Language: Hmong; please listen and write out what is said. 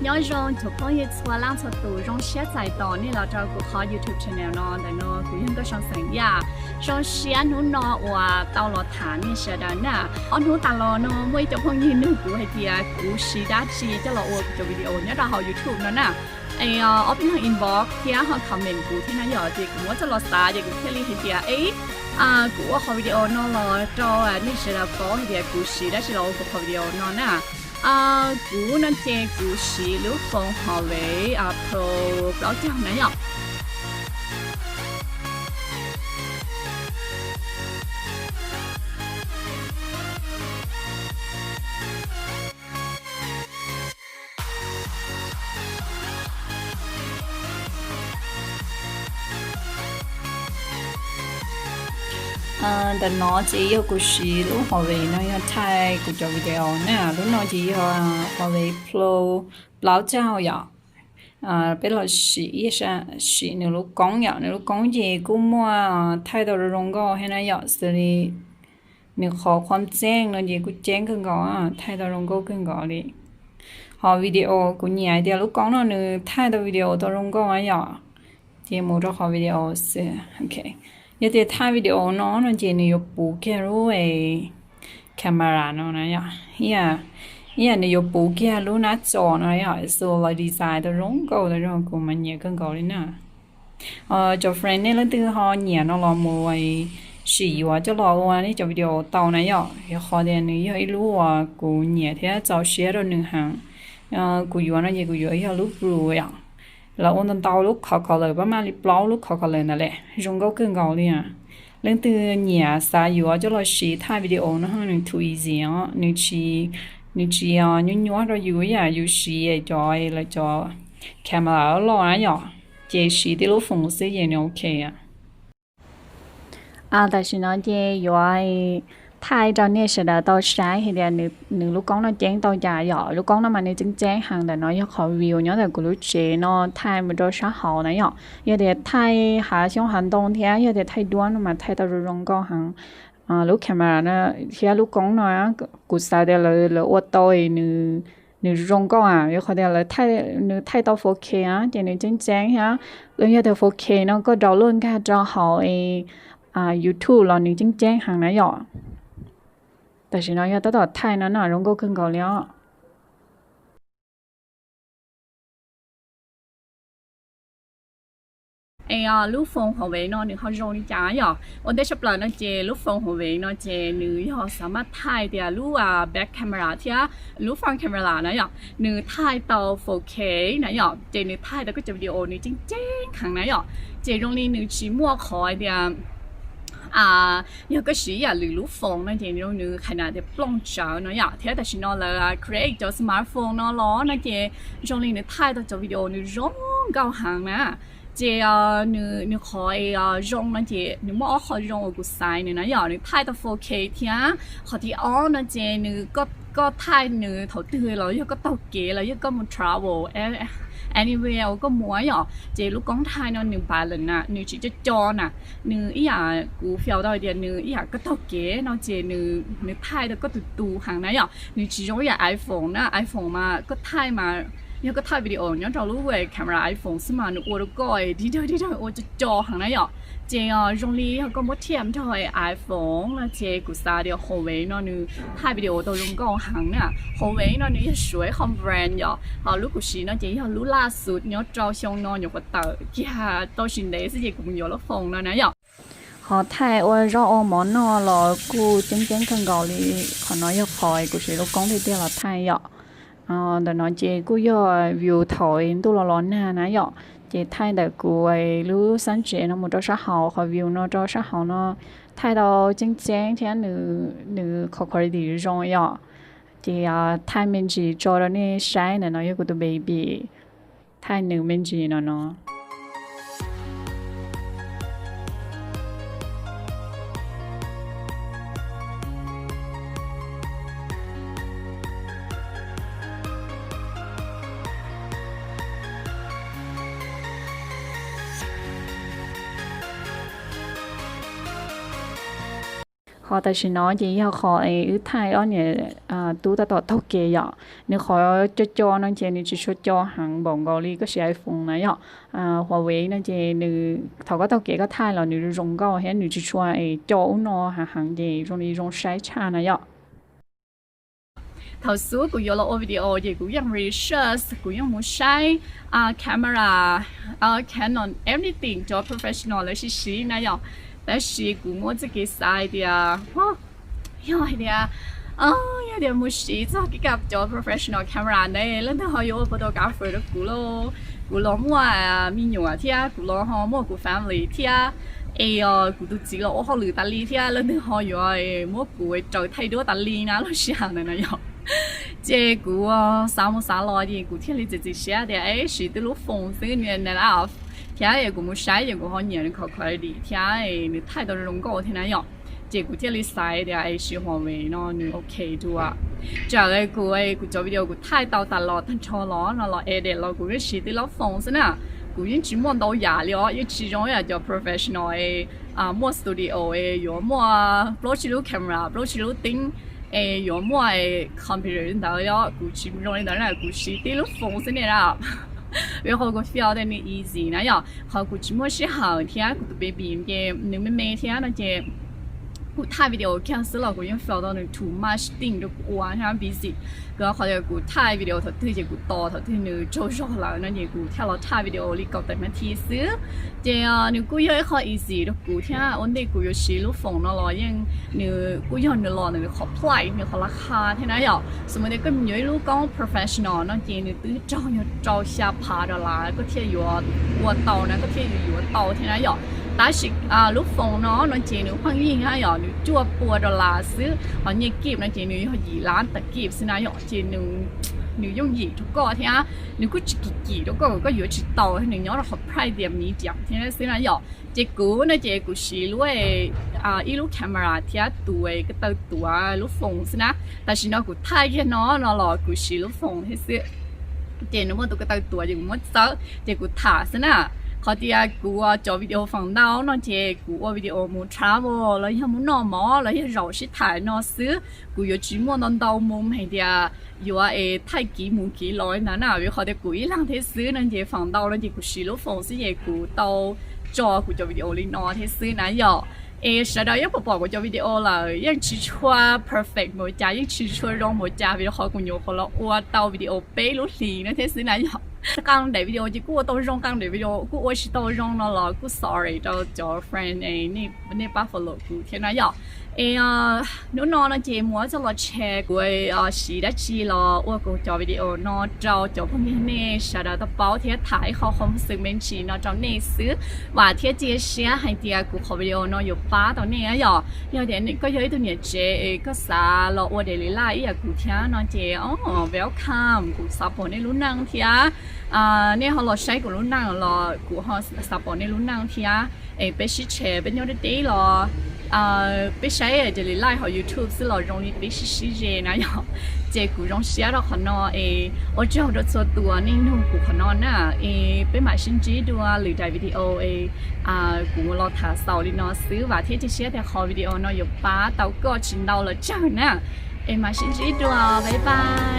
Nyob zoo tsoom phooj ywg txhua leej txhua tus, zoo siab txais tos nej los rau kuv qhov YouTube channel no. Ntawm no kuv yog Nkauj Soo xeem Yaj. Zoo siab hnub no uas tau los tham nej sawv daws na. Ob hnub tas los no muaj ib co phooj ywg nug kuv hais tias kuv siv dab tsi coj los ua kuv cov video nyob rau hauv YouTube no na. Es ob peb leeg inbox thiab ho comment kuv thiab na yom, ces kuv muab coj los xav ces kuv thiaj li hais tias, e, kuv ua qhov video no los rau nej sawv daws paub hais tias kuv siv dab tsi los ua kuv qhov video no na. Kuv no ces kuv siv lub foom Huawei Pro plaub caug na yom. Ntawm no ces yog kuv siv lub Huawei no yog thaij kuv cov video na. Lub no ces yog Huawei Pro plaub caug yom. Peb los sim, sim nws lub koob yom, nws lub koob ces kuj muaj thaij tau zoo zoo nkauj thiab na yom, xws li nws qhov khuam txeej no ces kuj ceeb kawg nkaus, thaij tau zoo nkauj kawg nkaus li. Ho video kuv nyiam hais tias lub koob no nws thaij tau video tau zoo nkauj na yom, ces mus rau qhov video xwb. Yog tias thaij video no no ces nws yuav puv kiag lub camera no na yom, ib yam nws yuav puv kiag lub nab co no yom, xws li design tau zoo nkauj tau zoo, kuv mas nyiam kawg nkaus li na. Cov friend nej leej twg ho nyiam no los mus sim yuav coj los ua nej cov video tau na yom, yog qhov tias nws yog ib lub uas kuv nyiam thiab txaus siab rau nws heev. Kuv yuav no ces kuv yuav yog lub blue yom. Lawv ua ntau ntau lub khov kho lawm, pab maj li plaub lub khov kho lawm ntawd lawm, zoo nkauj kawg nkaus li. Leej twg nyiam xav yuav coj los siv thaij video no nws too easy os, nws tsis, nws tsis nyuaj nyuaj rau yus ib yam yus siv cov, lawv cov camera loj na yom, ces siv tib lub foom xwb ces nws ok. Tam sim no ces yuav thaij rau nej sawv daws tau saib hais tias nws lub koob no ceeb tau cas yom. Lub koob no mas nws ceeb ceeb heev, ntawm no yog qhov view nyob ntawm kuv lub tsev no thaij mus rau sab hauv na yom. Yog tias thaij hav xyoob hav ntoo thiab yog tias thaij duab no mas thaij tau zoo zoo nkauj heev. Lub camera no thiab lub koob no kuv xav tias lawv ua tau nws zoo nkauj, yog qhov tias nws thaij tau four K ces nws ceeb ceeb thiab. Yog tias four K no koj download nkag rau hauv YouTube los nws ceeb ceeb heev na yom. Tam sim no yog tab tom thaij no na, zoo nkauj kawg nkaus li os. Es lub foom Huawei no nws ho zoo li cas yom? Ua ntej tshaj plaws no ces lub foom Huawei no ces nws yog xav maj thaij tias lub back camera thiab lub front camera na yom, nws thaij tau four K na yom, ces nws thaij tau koj cov video nws ceeb ceeb heev na yom. Ces zoo li nws tsis muaj qhov tias yog koj siv ib yam lwm lub foom no ces nws qhia tias plooj tsawv no yom. Thiab tam sim no lawv create cov smartphone no los no ces zoo li nws thaij tau cov video nws zoo nkauj heev na. Ces nws qhov zoo no ces nws muaj ob qho zoo uas kuv xaiv nws na yom, nws thaij tau four K thiab qhov thib ob no ces nws, koj thaij nws thaum twg los yog koj taug kev los yog koj mus travel anywhere uas koj mus yom, ces lub koob thaij no nws balance na, nws tsis co co na. Nws ib yam kuv feel tau tias nws ib yam koj taug kev no ces nws thaij tau koj tus tus heev na yom. Nws tsis zoo ib yam iPhone na, iPhone mas koj thaij mas yog koj thaij video nyob rau lub camera iPhone xwb mas nws ua rau koj dig dag dig dag ua co co heev na yom. Ces zoo li yog koj muab thiaj nrog iPhone no ces kuv xav tias Huawei no nws thaij video tau zoo nkauj heev na. Huawei no nws yog suav qhov brand yom, ho lub kuv siv no ces yog lub laj xus nyob rau xyoo no nyuam qhuav tawm kiag tau tsis ntev xwb ces kuv mus yuav lub foom no na yom. Ho thaij ua zaub ua mov noj los kuj ceeb ceeb kawg nkaus li. Qhov no yog qhov kuv siv lub koob tiag tiag los thaij yom. Ntawm no ces kuj yog view thaum ntuj los los nag na yom, ces thaij ntawm kuv lub xab tsev no mus rau sab hauv, qhov view no rau sab hauv no thaij tau ceeb ceeb thiab nws qhov quality zoo yom. Ces thaij me ntsis tso rau nej saib, ntawm no yog kuv tus baby, thaij nws me ntsis no no. Qhov tam sim no ces yog qhov es wb thaij ob niam tub tab tom taug kev yom. Nws qhov co co no ces nws tsis tshua co heev npaum nkaus li koj siv iPhone na yom. Huawei no ces nws thaum koj taug kev koj thaij los nws zoo nkauj thiab nws tsis tshua es co ub no heev heev ces zoo li zoo saib tshaj na yom. Thaum xub kuv yuav los ua video ces kuv yeej research, kuv yeej mus saib camera, Canon, everything cov professional lawv siv siv na yom. Tab sis kuv muab txoj kev xav hais tias, yog hais tias, yog tias mus siv txog kev cov professional camera ntawd leej twg ho yuav ua photographer rau kuv lauj? Kuv los muaj me nyuam thiab kuv los ho muaj kuv family thiab, es kuv tus txiv los ua hauj lwm tas li thiab leej twg ho yuav muab kuv raws thaij duab tas li na lub sij hawm ntawd na yom. Ces kuv xav mus xav los ces kuv thiaj li txiav txim siab tias es siv twb lub phone xwb na, thiab kuv mus saib ces kuv ho nyiam nws qhov quality thiab nws thaij tau zoo nkauj thiab na yom. Ces kuv thiaj li xav tias es siv Huawei no nws ok dua. Tsam kuv, kuv cov video kuv thaij tau tas los tag nrho los no los edit los kuv yeej siv twb lub phone xwb na. Kuv yeej tsis muaj ntau yam li os, yeej tsis zoo ib yam cov professional es muaj studio es yuav muaj plaub tsib lub camera, plaub tsib lub teeb, es yuav muaj computer ntawd os. Kuv tsis zoo li ntawd na, kuv siv tib lub phone xwb ne na. Vim qhov kuv feel tias nws easy na yom, qhov kuv tsis muaj sij hawm thiab kuv tus baby ces nws me me thiab no ces kuv thaij video kiag xwb los kuv yeej feel tau nws too much thing rau kuv ua thiab busy. Kuv qhov tias kuv thaij video thaum twg ces kuv tos thaum twg nws tsaug zog lawm no ces kuv thiaj los thaij video li kaum tawm nas this xwb. Ces nws kuj yog ib qho easy rau kuv thiab ua ntej kuv yuav siv lub phone no los yeej nws kuj yog nws los ntawm nws qhov price, nws qhov laj kha thiab na yom. Xws li tias koj mus yuav ib lub koob professional no ces nws twb raug yog rau xya phav dollar koj thiaj yuav ua tau na, koj thiaj yuav yuav tau thiab na yom. Tab sis lub phone no no ces nws pheej yeej na yom, nws cuaj pua dollar xwb, ho nyiaj kib no ces nws yog yim lab tawm kib xwb na yom. Ces nws yooj yim rau koj thiab nws kuj tsis kim kim rau koj, koj yuav tsis tau, nws nyob rau qhov price tias medium thiab xwb na yom. Ces kuv no ces kuv siv lub, ib lub camera thiab tus ko taw tuav lub phone xwb na. Tam sim no kuv thaij kiag no no los kuv siv lub phone thiab xwb. Ces nws muaj tus ko taw tuav ces kuv muab txawb ces kuv tham xwb na. Qhov tias kuv cov video feem ntau no ces kuv ua video mus travel los yog mus noj mov los yog zaum sib tham no xwb. Kuv yuav tsis muaj ntau ntau mus hais tias yuav es thaij kiv mus kiv los li ntawd na, vim qhov tias kuv ib leeg thiab xwb no ces feem ntau no ces kuv siv lub phone xwb ces kuv tau tso kuv cov video li no thiab xwb na yom. Es sawv daws yeej pom pom kuv cov video lawm, yeej tsis tshua perfect npaum cas, yeej tsis tshua zoo npaum cas, vim qhov kuv nyuam qhuav los ua tau video peb lub hlis no thiab xwb na yom. Qee daim video ces kuj ua tau zoo, qee daim video kuj ua tsis tau zoo no los kuj sorry rau cov friend es nej pab follow kuv thiab na yom. Es hnub no no ces muab coj los share kuv siv dab tsi los ua kuv cov video no rau cov phooj ywg nej sawv daws tau paub thiab tham ib qho qhov xwm me ntsis no rau nej xwb. Vam thiab cia siab hais tias kuv qhov video no yuav pab tau nej na yom. Yog tias koj yog ib tug niam tsev es koj xav los ua daily life ib yam kuv thiab no ces welcome, kuv xav pom nej lub neej thiab. Nej ho los saib kuv lub neej los kuv ho xav pom nej lub neej thiab. Es peb sib share, peb nyob deb deb los peb saib daily life hauv YouTube xwb los zoo li peb sib sib ze na yom. Ces kuv zoo siab rau qhov no es ua tsaug rau txhua tus uas nej nug kuv qhov no na. Es peb mam sib ntsib dua lwm daim video es kuv los tham xaus li no xwb, vam thiab cia siab tias qhov video no yuav pab tau koj tsis ntau los tsawg na. Es mam sib ntsib dua, bye bye.